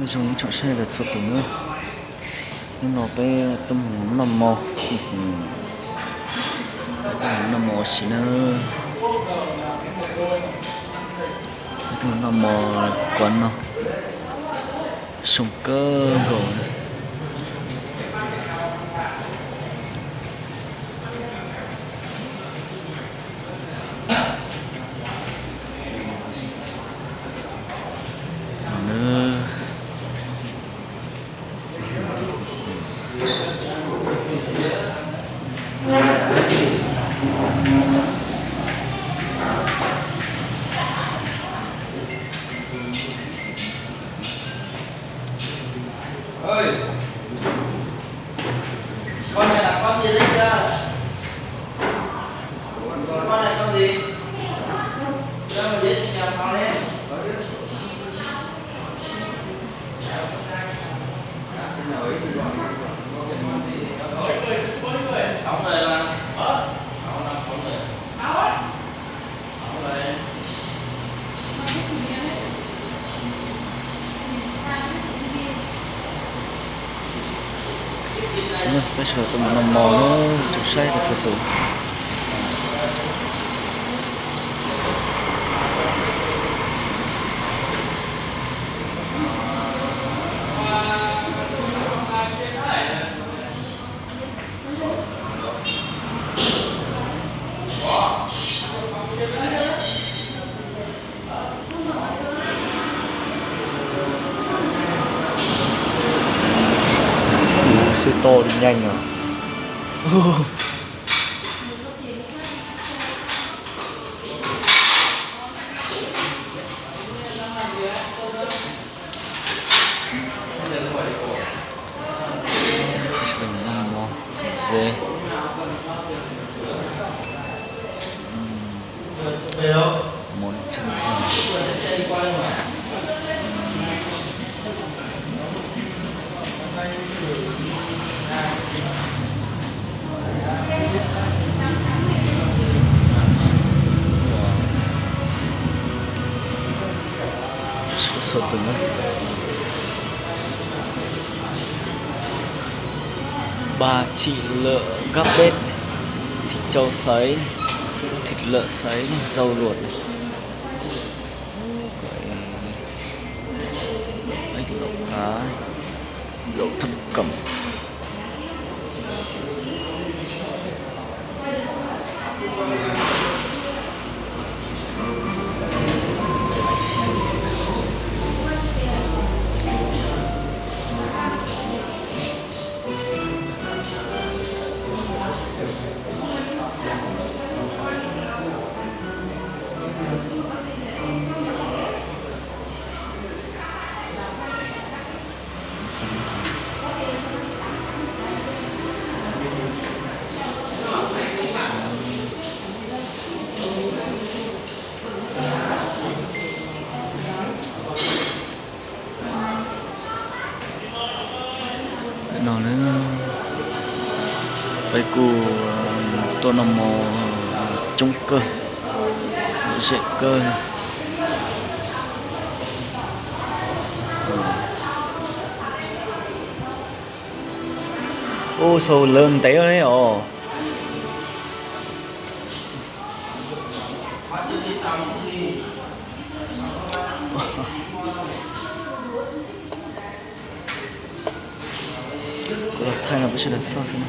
Zoo ib tsoom saib txhua tus na, hnub no peb tuaj mus noj mov, tuaj mus noj mov ua si na, tuaj mus noj mov kuav no, zoo kawg nkaus. Con này là con gì đấy chưa? Con này con gì? Cho một đứa sinh nhật con đi. Sống rồi mà. Sống là sống rồi. Peb sawv daws tuaj mus noj mov na, tsoom saib txhua tus. Ua, siab to li nyeej os. Sawv daws noj mov ze. Mov tseem txhua tus na. Ba thịt lợn gắp bếp, thịt trâu sấy, thịt lợn sấy, rau luộc, ếch, lẩu cá, lẩu thập cẩm. No na, peb kuj tuaj noj mov coob kawg, zem kawg. Ub, sau lawv ntev ne os. Kuv los thaij no peb sawv daws xauj xwb na.